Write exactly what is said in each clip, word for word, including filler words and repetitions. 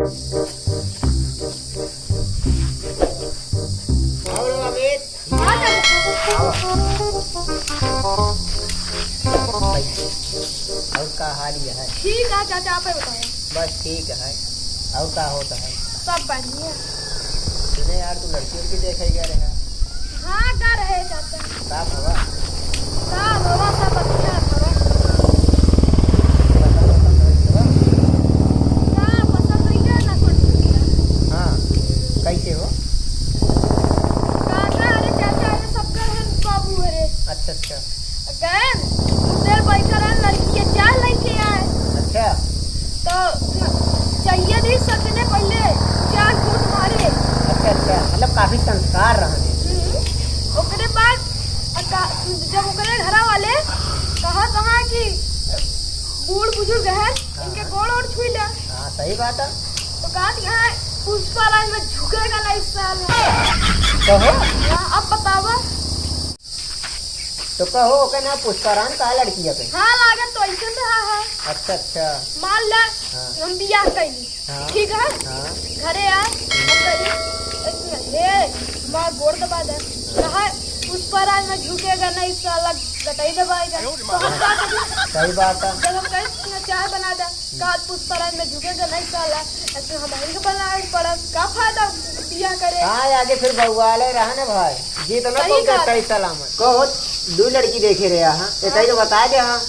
आओ रे अमित। हाँ, चाचा। आओ। और का हाल ये है? ठीक है चाचा, आप ही बताओ। बस ठीक है। और का होता है? सब बढ़िया। सुने यार, तू लड़की उड़की देखे गए रहे? हाँ, गए रहे चाचा। का भवा? का भवा, सब अच्छा भवा। पसंद वसंद होई गवा? का पसंद होई गवा ना, सोच लिया। हाँ, कैसे हो? काका, अरे चाचा, अरे सब गए हैं बाबू, अरे। अच्छा, अच्छा। गए, उधर बैठा रहे, लड़की के चाय लेके आए। अच्छा। तो चाहिए दी, सबने पहले चार घूंट मारे। अच्छा, अच्छा, मतलब काफी संस्कार रहने। हम्म। ओकरे बाद अ, का-, जब ओकरे घरा वाले कहा, कहा कि बूढ़ बुजुर्ग हैं, हाँ। इनके गोड़ ओड़ छुई ले। हाँ, सही बात है। तो कहा कि हाँ, पुष्पा राज में झुकेगा नहीं साला। कहो। हाँ, अब बतावा। तो कहो, ओके ना पुष्पा राज कहा लड़की है? हाँ, लागत तो ऐसे में हाँ, हाँ। अच्छा, अच्छा। मान ला, हाँ। हम बियाह कैली। हाँ। ठीक है? हाँ। घरे आए, हम कही, "हे, हमार गोड़ दबा दे।" कहा, "पुष्पा राज में झुकेगा नहीं साला, गटई दबाएगा।" तो हम का करी? सही बात है। जब हम कहे, "चाय बना दे," कहा, "पुष्पा राज में झुकेगा नहीं साला, ऐसे हम ही के बनाए पड़ा, का फायदा बियाह करे?" हाँ, आगे फिर बउआले रहा ना भाई, जीत ना सही पहुंचे बात। सही सलामत। कहो, दू लड़की देखे रहे, हाँ, एक ही तो बता दे, हाँ,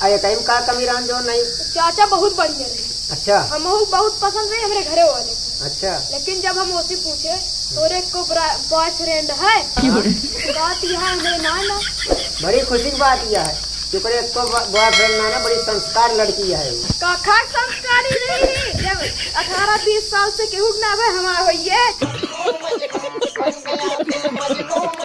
आ एक ही में का कमी रहन जो नहीं? चाचा बहुत बढ़िया रही। अच्छा। हमहू बहुत पसंद रही हमरे घरे वाले को। अच्छा। लेकिन जब हम ओसे पूछे, "तोरे को ब्रा-, बॉयफ्रेंड है?" हाँ। तो बात यह है, हमरे ना ना। बड़ी खुशी की बात यह है कि ओकरे एको बॉ-, बॉयफ्रेंड ना ना, बड़ी संस्कार लड़की है वो। का खा संस्कारी रही, जब अठारह बीस साल से केहू के ना भे हमार होइए।